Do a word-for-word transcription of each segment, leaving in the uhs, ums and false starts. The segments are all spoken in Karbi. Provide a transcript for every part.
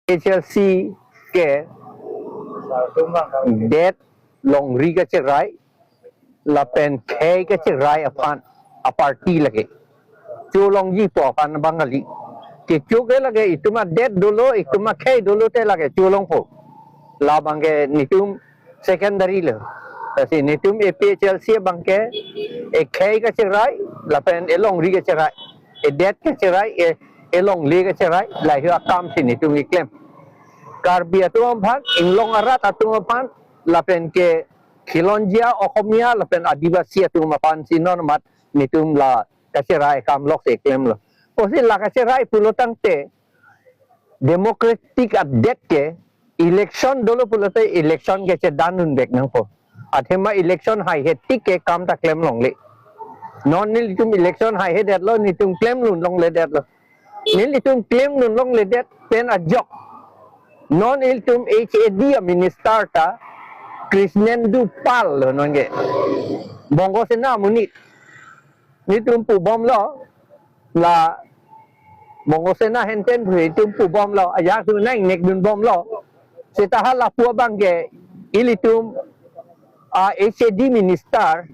H L C ke det longri kacherai lapen khei kacherai aphan a-party lake. Cholongji pu aphan abang kali. Kecho ke lake itum adet dolo, itum akhei dolo te lake cholongpo. Labang ke netum secondary lo. Lasi netum A P H L C abang ke ekhei kacherai lapen elongri kacherai, edet kacherai, e elongle kacherai, lahei akam si netum keklem. Karbi atum aphan, inglong arat atum aphan, lapen ke khilonjia Oxomiya lapen Adivasi atum aphan si non mat netum la kacherai akam lok si klemlo. Pusi la kacherai pulo tangte democratic adet ke election dolo pulote election ke chedan unbek nangpo. Athema election haihe tik ke kam ta klem longle. Non nelitum election haihe detlo, netum klem lun longle detlo. Nelitum klem lun longle det pen ajok non ilitum H A D a-minister ta Krishnendu Pal lo non ke. Bongo Sena amonit. Netum pubomlo, la Bongo Sena henten pu netum pubomlo, ajahak atum nang-ingnek dunbomlo. Seta hala pu abang ke ilitum a-H A D minister,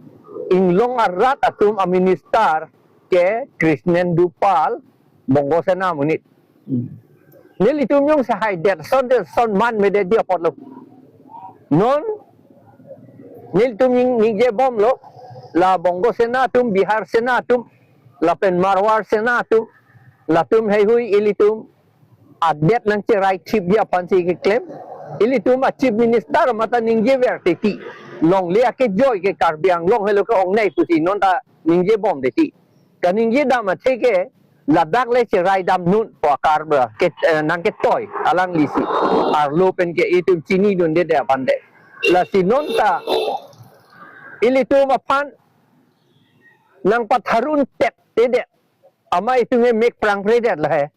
inglong arat atum a-minister ke Krishnendu Pal, Bongo Sena amonit. Nelitum jongsi haidet asonte ason man medet dia apotlo. Non nelitum ning, ningjebomlo, la Bongo Sena atum, Bihar Sena atum, lapen Marwar Sena atum, latum heihui ilitum adet nangcherai thipji aphan si keklem. Ilitum a-chief minister mate ningjever titi. Longle akejoi ke Karbi Anglong helo ke-ongnei pusi non ta ningjebom titi. Kaningje dam athe ke ladak le cherai dam nunpo akar ba ke, eh, nangketoi alangli si. Arlo pen ke itum chinidunde det aphan det. Lasi non ta ilitum aphan nangpatharun tette det. Amat itum emek prangpre det lahei.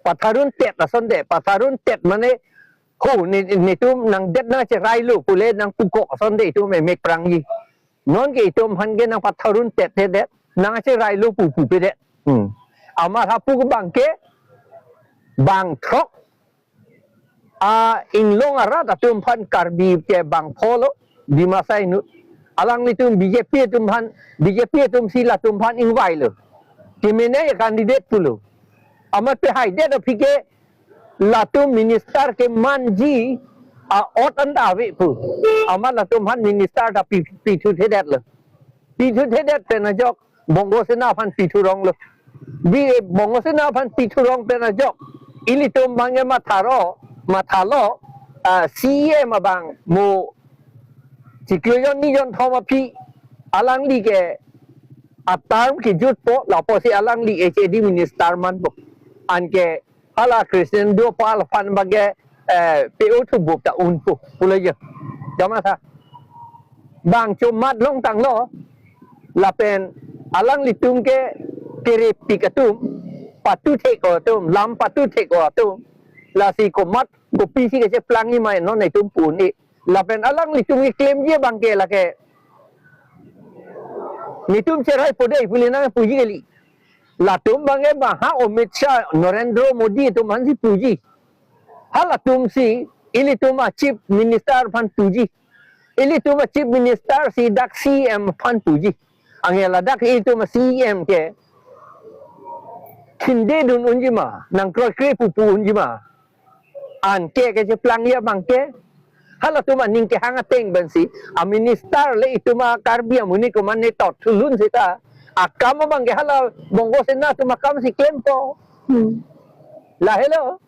Patharun tet asonte, patharun tet mane ho ne, netum nangdet nangcherailo pule nangpukok asonte itum emek prangji. Non ke itum aphan ke nangpatharun tette det, nangcherailo pu pupe det. Hmm. Amat hapu abang ke bang throk a-inglong arat atum aphan Karbi ke bang pholo, Dimasa inut. Alanglitum B J P atum aphan, B J P atum si latum aphan ingvailo. Kemene candidate pulo. Amat pe haidet aphi ke latum minister kemanji a-ot anta ave pu. Amat latum aphan minister ta pi, pithuthedetlo. Pithuthedet pen ajok Bongo Sena aphan pithuronglo. Bi Bongo Sena aphan pithurong pen ajok ilitum abang ke matharo, mathalo, ah, C E M abang mo chiklo jon ni jon thom aphi alangli ke a-term kejutpo, lapusi alangli H A D minister manpo. Anke hala Krishnendu Pal aphan abang ke, eh, pe-o thubup ta unpo pulo ya. Jama sa. Bang chomat longtanglo, lapen alanglitum ke kerepik atum, patu thek-o atum, lam patu thek-o atum, lasi komat kopisi kecheplangji ma non netum pu-un-e. Lapen alanglitum keklemji abang ke lake netum cheraipo dei pule nangpuji kali. Latum abang ke bang ha Amit Shah, Narendra Modi atum aphan si puji. Halatum si ilitum a-chief minister aphan puji. Ilitum a-chief minister si dak C E M aphan puji. Anke ladak ilitum a-C E M ke thindedun unji ma, nangkroikre pupu unji ma. Anke kecheplangji abang ke halatum aning kehang ateng pensi a-minister le itum a-Karbi amonit komatne tot thulun seta akam abang ke hala Bongo Sena atum akam si klempo. Hmm. Lahelo.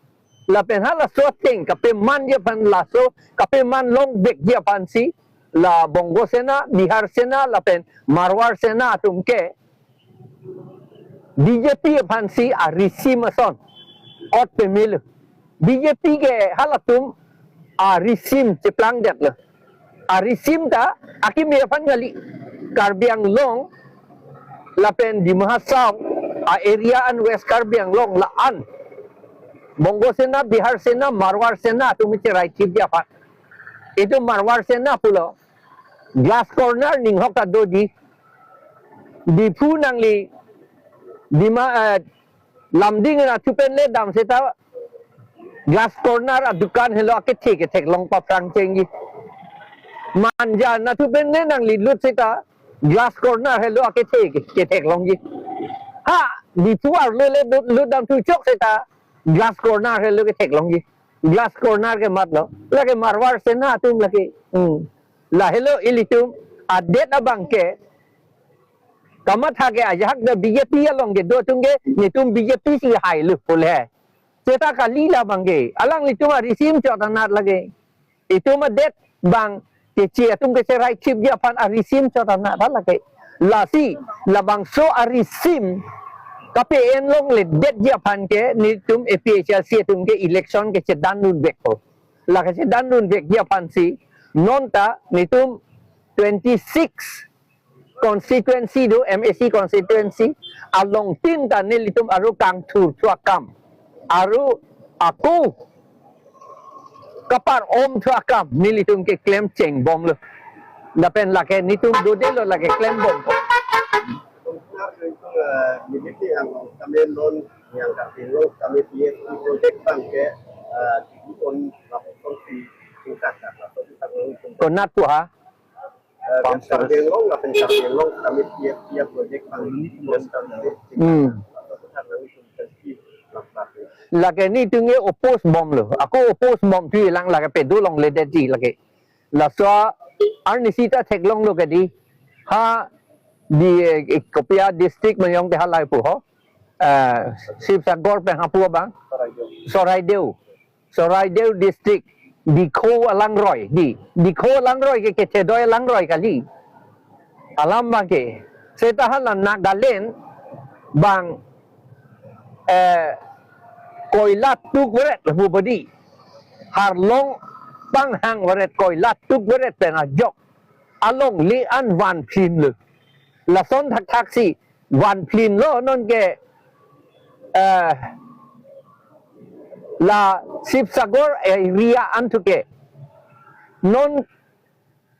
Lapen halaso ateng kapemanji aphan, laso kapeman longvekji aphan si la Bongo Sena, Bihar Sena lapen Marwar Sena atum ke B J P aphan si arisim ason ot pemelo. B J P ke halatum arisim cheplangdetlo. Arisim ta akimi aphan kali. Karbi Anglong lapen Dima Hasao a-area an West Karbi Anglong la-an Bongo Sena, Bihar Sena, Marwar Sena atum cherai thipji aphan. Itum Marwar Sena pulo glass corner ninghok ta doji. Diphu nangli Dima, eh, Lumding ra thupen le dam seta Glass corner adukan helo akethe ketheklong paphrang chengji. Manja nathu pen ne nangli lut seta glass corner helo akethe ketheklongji. Ha, Diphu arlo le lut, lut damthu chok seta glass corner helo ketheklongji. Glass corner ke matlo. Lake Marwar Sena atum lake. Hmm. Lahelo ilitum adet abang ke kamatha ke ajahak da B J P along kedo atum ke netum B J P si hailu pule. Seta kali labang ke. Alanglitum arisim chot anat lake. Itum adet bang keche atum kecherai chipji aphan arisim chot anat lake. Lasi labangso arisim kape-en longledetji aphan ke netum A P H L C atum ke election kechedandunvekpo. La kechedandunvekji aphansi nonta netum twenty-six constituency do, M A C constituency alongtin ta nelitum aru kangthurthu akam, aru ako kapar-omthu akam nelitum keklem chengbomlo. Lapen lake netum dodelo lake klembompo. Immediately ang kami non yang kami lo kami P S project bang ke, eh, di on lapor si tingkat lah, lapor kita. Konat pu ha? Eh, Pam Karbi Anglong, lapen Karbi Anglong kami P S project bang di on kami. Hmm. Lapor kita nang itu. Lake netum ke oppose bomlo. Ako oppose bomthulang lake pedo longledetji lake. Laso arnisi ta theklonglo kedi. Ha di, eh, kopi a district manyong te halai pu ho. Eh, Sibsagar pen hapu abang. Charaideo. Charaideo district. Dikhu alangroi di. Dikhu alangroi ke kethedoi alangroi kali. Alam bang ke. Seta hala Nagaland bang, eh, koila tukveret pu bodi. Harlong panghangveret koila tukveret pen ajok alongle an vanplinlo. Lason thakthaksi vanplinlo non ke, eh, la Sibsagar area an thu ke. Non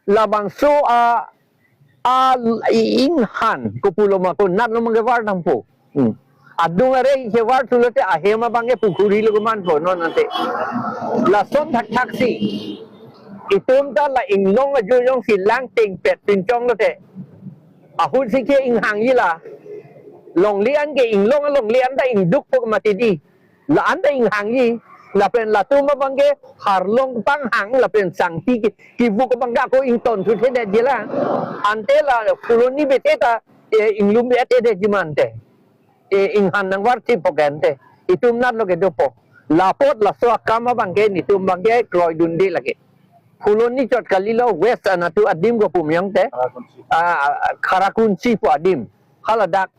labangso a, a inghan kopulo ma konatlo ma kevar dampo. Hmm. Adung are kevarthulote ahem abang ke pukhuri lo kemanpo non ante. Lason thakthaksi itum ta la inglong ajujong si lang tengpet pinchonglote. Ahut si ke inghangji la. Longle an ke inglong longle an ta ingdukpo mati di. La an ta inghangji, lapen latum abang ke harlong panghang lapen sangti ke, kivuk abang ke ako ingtonthudetji la. Ante la Phuloni bethe ta, eh, inglum bethe detji ma ante. Eh, inghan nangvarthipo ke ante. Itum natlo kedopo. Lapot laso akam abang ke netum abang ke kroidunde lake. Phuloni chot kalilo West anatu adim ko pu manyong te. Kharakunchi. Ah, ah, Kharakunchi pu adim. Haladak,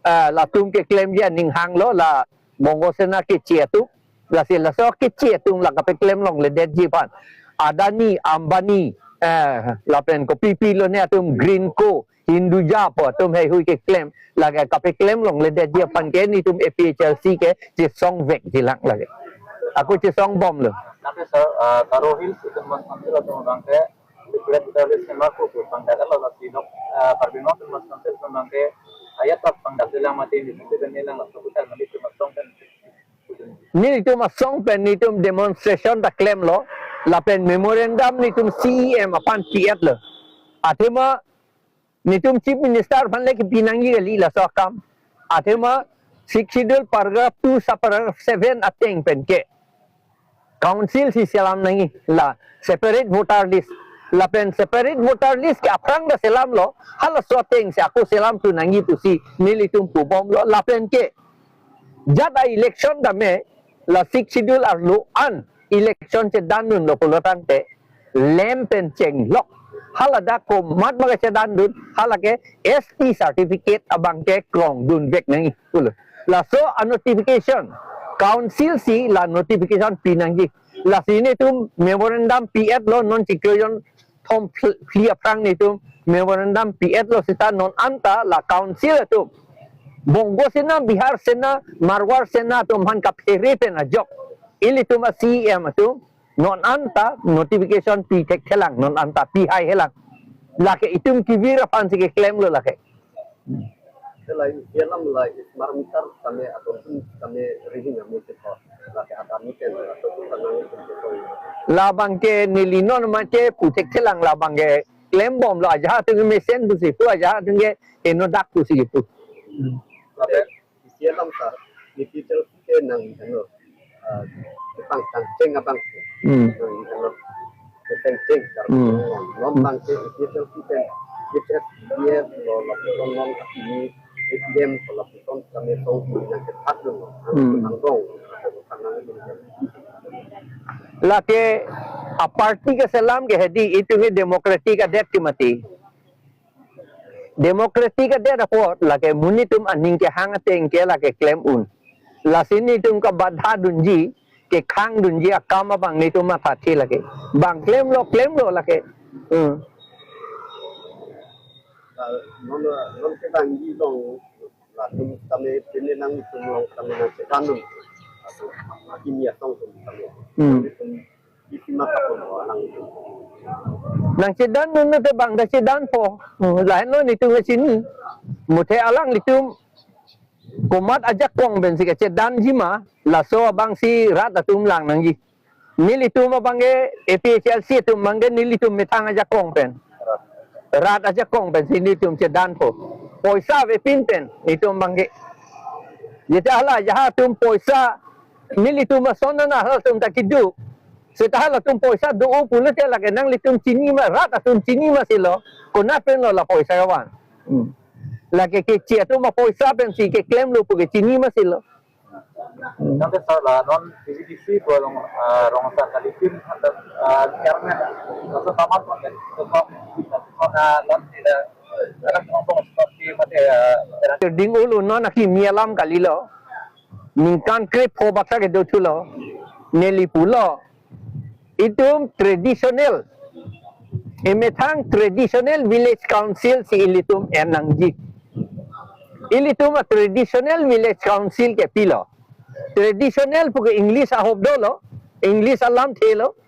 ah, latum keklemji aning hanglo la Bongo Sena keche atum, lasi laso keche atum la kapeklem longledetji aphan. Adani, Ambani, eh, lapen kopi pilo ne atum Greenko, Hinduja pu atum heihui keklem, lake kapeklem longledetji aphan ke netum A P H L C ke chesongvekji lang lake. Ako chesongbomlo. Tapi sir, eh, Garo Hills itu mas nanti lo teman bangke, Great Valley Sema ko pangdak lo nasi dok, eh, Karbi Anglong mas nanti teman bangke, ayat tak pangdak jelang mati ini, itu kan ini lang, aku tak nanti cuma song kan. Netum asong pen netum demonstration ta klemlo, lapen memorandum netum C E M aphan pi-etlo. Athema netum Chief Minister aphan le kipi nangji kali laso akam. Athema Sixth Schedule paragraph two subparagraph seven ateng pen ke Council si selam nangji la separate voter list. Lapen separate voter list ke aphrang ta selamlo, halaso ateng si ako selamthu nangji pusi nelitum pubomlo lapen ke jat a-election tame la Sixth Schedule arlo an election chedandunlo pulo tangte lem pen chenglok. Haladak komat ma kechedandun, halake S T certificate abang ke krongdunvek nangji pulo. Laso a-notification, Council si la notification pi nangji. Lasi netum memorandum pi-etlo non chiklo jon thom phli, phli aphrang netum memorandum pi-etlo seta non anta la Council atum Bongo Sena, Bihar Sena, Marwar Sena atum aphan kaphere pen ajok ilitum a-C E M atum non anta notification pi thekthelang, non anta pi haihelang. Lake itum kevir aphan si keklemlo lake. Selain dia lam lai smart meter kami atau pun kami reading kami cepat. Lake adami pen, lake adami pen. Labang ke neli non ma ke puthek thelang, labang ke klembomlo, ajahak atum mesen pusi pu, ajahak atum ke henodak pusi pu. Lake isi alam ta, isi tel ke nang heno. Ah, pangtang cheng abang. Hmm. Nang heno. Cheng cheng. Hmm. Non bang ke isi tel ke, isi tel ke lo lapuson non ini A P M ko lapuson kami song nang ke thak dun. Hmm. Nang dong. Lake aparty keselam ke hedi, itum ke democratic adet ke mati. Democratic adet apot lake monit atum aning kehang ateng ke lake klem un. Lasi netum kabadha dunji, kekhang dunji akam abang netum mathathe lake. Bang klemlo, klemlo lake. Hmm. Ah, non, non kedangji along, latum tame pine nangtum along tame nangchedan dun. Aso, akimi asong atum tame. Hmm. Isi mata pon alang. Nangchedan dun te bang ta chedanpo. Hmm, lahenlo netum kachini. Muthe alanglitum komat ajakong pensi kachedanji ma, laso abangsi rat atum lang nangji. Nelitum abang ke A P H L C atum abang ke nelitum methang ajakong pen. Rat ajakong pensi netum chedanpo. Poisa avepin pen netum abang ke. Jeta hala ajahak atum poisa nelitum ason na halatum ta kedo. Seta halatum poisa do-o pulote lake nanglitum chini ma, rat atum chini ma silo. Konat penlo la poisa kavan. Hmm. Lake keche atum apoisa pensi keklemlo pu ke chini ma silo. Nang te sar la non P G D C ko along, ah, rong asar kali tin handak, ah, chairman. Laso kamat ko kan, ko ko, ko na non tidak, ada ngomong seperti mate, ah, Ding ulu non akimi alam kalilo. Ningkan krepho bak ta kedo thulo. Neli pulo. Itum traditional, emethang traditional village council si ilitum en nangji. Ilitum a traditional village council ke pilo. Traditional pu ke English ahop dolo, English alamthe lo.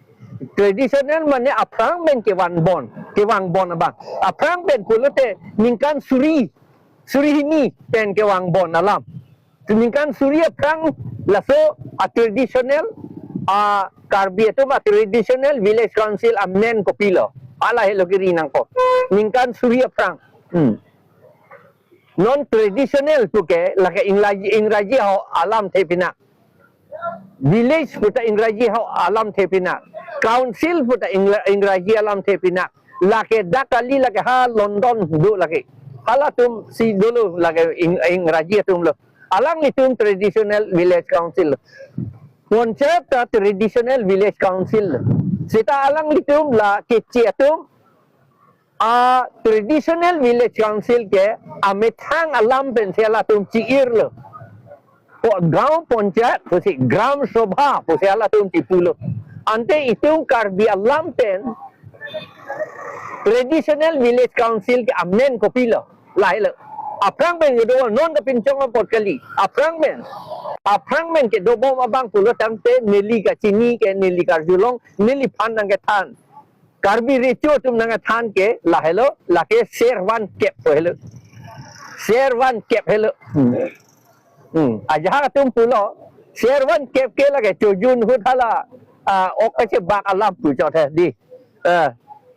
Traditional mane aphrang pen kevangbom, kevangbom abang. Aphrang pen pulote ningkan suri, suri hini pen kevangbom alam. Ningkan suri aphrang laso a traditional, a Karbi atum a traditional village council amen kopilo. Hala helo kiri nangkok. Ningkan suri aphrang. Hmm. Non traditional pu ke lake Ingraji, Ingraji ahok alamthe pina. Village pu ta Ingraji ahok alamthe pina. Council pu ta Ingra-, Ingraji alamthe pina. Lake dak kali lake ha London do lake. Halatum si dolo lake Ing-, Ingraji atum lo. Alanglitum traditional village council. Panchayat ta traditional village council. Seta alanglitum la keche atum a traditional village council ke amethang alam pensi halatum chi-irlo. Po gaon panchayat pusi gram sabha pusi halatum chipulo. Ante itum Karbi alam pen traditional village council ke amen kopilo. Lahelo. Aphrang pen kedo non kapinchong apot kali. Aphrang pen. Aphrang pen kedobom abang pulo tangte neli kachini ke, neli karjulong, neliphan nangkethan. Karbi Recho atum nangkethan ke lahelo, lake ser van kep pu helo. Ser van kep helo. Hmm. Hmm. Ajahak atum pulo, ser van kep ke lake chojun ahut hala, ah, ok kachebak alam pu chot he di. Eh,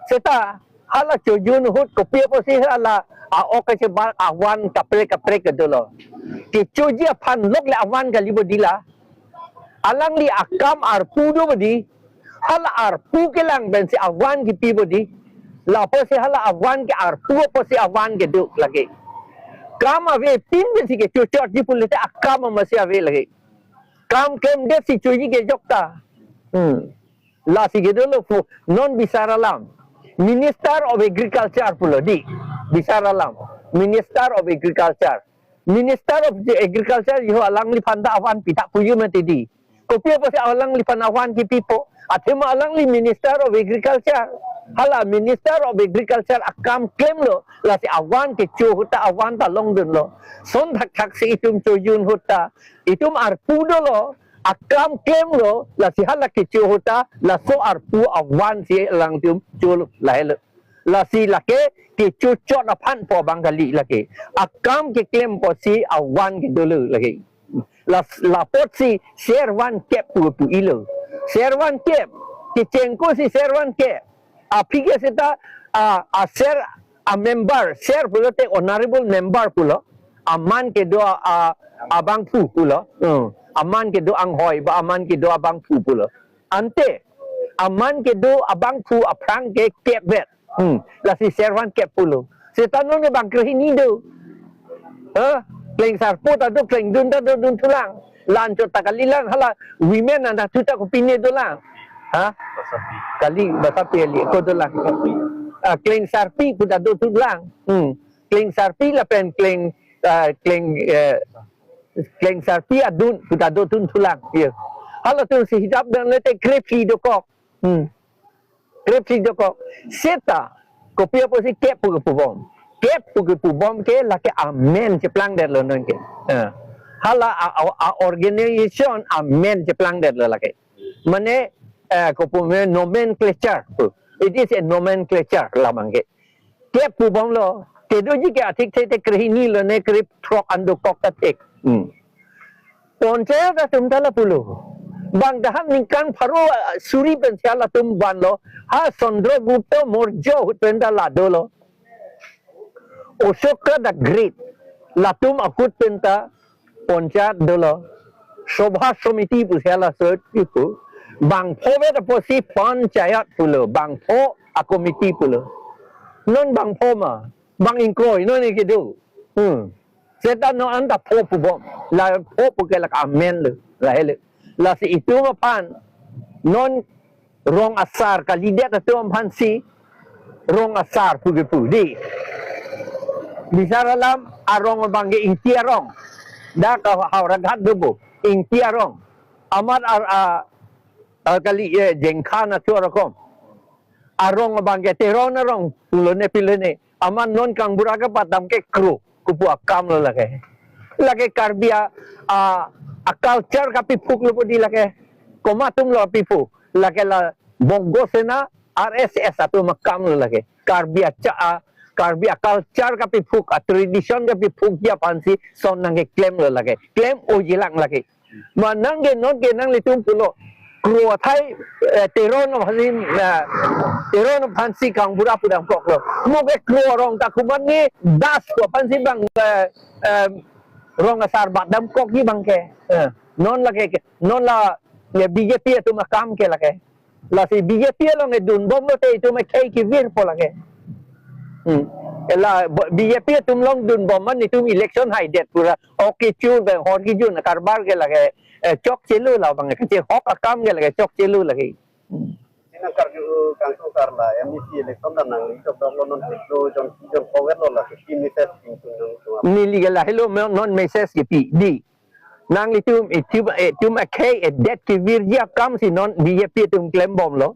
seta hala chojun ahut kopi apotsi hala, ah, ok kachebak avan kaprek kaprek kedolo. Kechoji aphan lok le avan kali bodi la. Alangli akam arpu do bodi. Hala arpu kelang pensi avan kipi bodi. Lapusi hala avan ke arpu pusi avan kedo lake. Kam avepin pensi kechochotji pulote akam amatsi ave lake. Kam klemdetsi choji kejok ta. Hmm. Lasi kedolo pu non bisar alam. Minister of Agriculture pulo di. Bisar alam. Minister of Agriculture. Minister of Agriculture jo alangliphan ta avan pithak puji mati di. Kopi apotsi alangliphan avan kipipo. Athema alangli Minister of Agriculture. Hala Minister of Agriculture akam klemlo. Lasi avan kecho ahut ta avan ta longdunlo. Son thakthak si itum chojun ahut ta. Itum arpu dolo. Akam klemlo. Lasi hala kecho ahut ta. Laso arpu avan si alangtum cholo. Lahelo. Lasi lake kechochot aphan pu abang kali lake. Akam keklem pusi avan kedolo lake. La, lapotsi ser van kep pu pu-ilo. Ser van kep. Kechengko si ser van kep. Aphi ke seta, a, a ser a member, ser pulote honorable member pulo. Aman kedo a, abangphu pulo. Hmm. Aman kedo anghoi ba aman kedo abangphu pulo. Ante, aman kedo abangphu aphrang ke kep vet. Hmm. Lasi ser van kep pulo. Seta non ke bang krehini do. Ha? Klengsarpo ta do, klengdun ta do, dunthulang. La-anchot ta kalilang, hala women anta thu ta kopine dolang. Ha? Basapi. Kali, basapi kali, ko dolang. Ah, klengsarpi pu ta dothulang. Hmm. Klengsarpi lapen kleng, ah, kleng, eh, klengsarpi adun pu ta dodunthulang. Ya. Halatum si hidap dan lete krephi dokok. Hmm. Krephi dokok. Seta, kopi apotsi kep pu kepubom. Kep pu kepubom ke lake amen cheplangdetlo non ke. Eh. Hala a, a, a organization amen cheplangdetlo lake. Mane, eh, kopi me nomenclature pu. It is a nomenclature labang ke. Kep pubomlo. Kedoji ke athik the te krehini lo ne krepthrok an dokok ta thik. Hmm. Panchayat atum ta lapulo. Bang daham ningkan pharo, ah, suri pensi halatum vanlo. Ha Chandragupta Maurya ahut pen ta la dolo. Ashoka the Great. Latum ahut pen ta panchayat dolo. Sabha Samiti pusi hala sot ipu. Bangpho vet apotsi panchayat pulo. Bangpho a committee pulo. Non bangpho ma. Bang ingkroi non ke do. Hmm. Seta non anta pho pubom. La pho pu ke lake amen lo. Lahelo. Lasi itum aphan non rong asar kalidet atum aphansi rong asar pu kepu dei. Bisar alam arong abang ke Ingti arong. Dak Howraghat dobo. Ingti arong. Amat ar, a, a, kali, eh, Jengkhan atur akom. Arong abang ke Teron arong pulo ne pilo ne. Amat non kangbura kepadam ke kro. Kopu akam lo lake. Lake Karbi a, a, a culture kapiphuklo pu dei lake. Komat atum lo piphuk. Lake la Bongo Sena, R S S atum akam lo lake. Karbi acha a, Karbi a culture kapiphuk, a tradition kapiphukji aphansi son nangkeklemlo lake. Klem-ojilang lake. Ma nang ke non ke nanglitum pulo. Kro athai, eh, Teron aphansi, eh, Teron aphansi kangbura pudamkoklo. Mo ke kro arong ta kuman ni Das pu aphansi bang, eh, eh, rong asar bat damkokji bang ke. Eh, non lake ke, non la, ya B J P atum akam ke lake. Lasi B J P along edunbomlo te itum ekhei kevirpo lake. Hmm. Ela bo-, B J P atum along dunbom ma itum election haidet pura. Hok kechur bang hor kejun karbar ke lake, eh, chokchelo labang ke. Kachehok akam ke lake chokchelo lake. Hmm. Nang karju kangso karla M D C election dan nangli chokdoklo non sitlo jon jon kowetlo la fifteen message tingtung nang tung. Neli ke lahelo me-, non message kepi dei. Nanglitum itum, itum akhei edet kevirji akamsi non B J P atum klembomlo.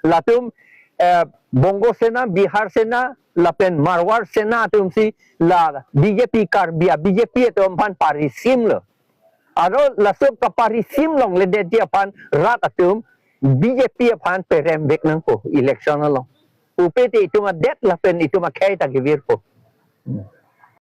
Latum, eh, Bongo Sena, Bihar Sena, lapen Marwar Sena atumsi la B J P Karbi a B J P atum aphan parisimlo. Aro laso kaparisim longledetji aphan rat atum B J P aphan peremvek nangpo election along. Pupe te itum adet lapen itum akhei ta kevirpo.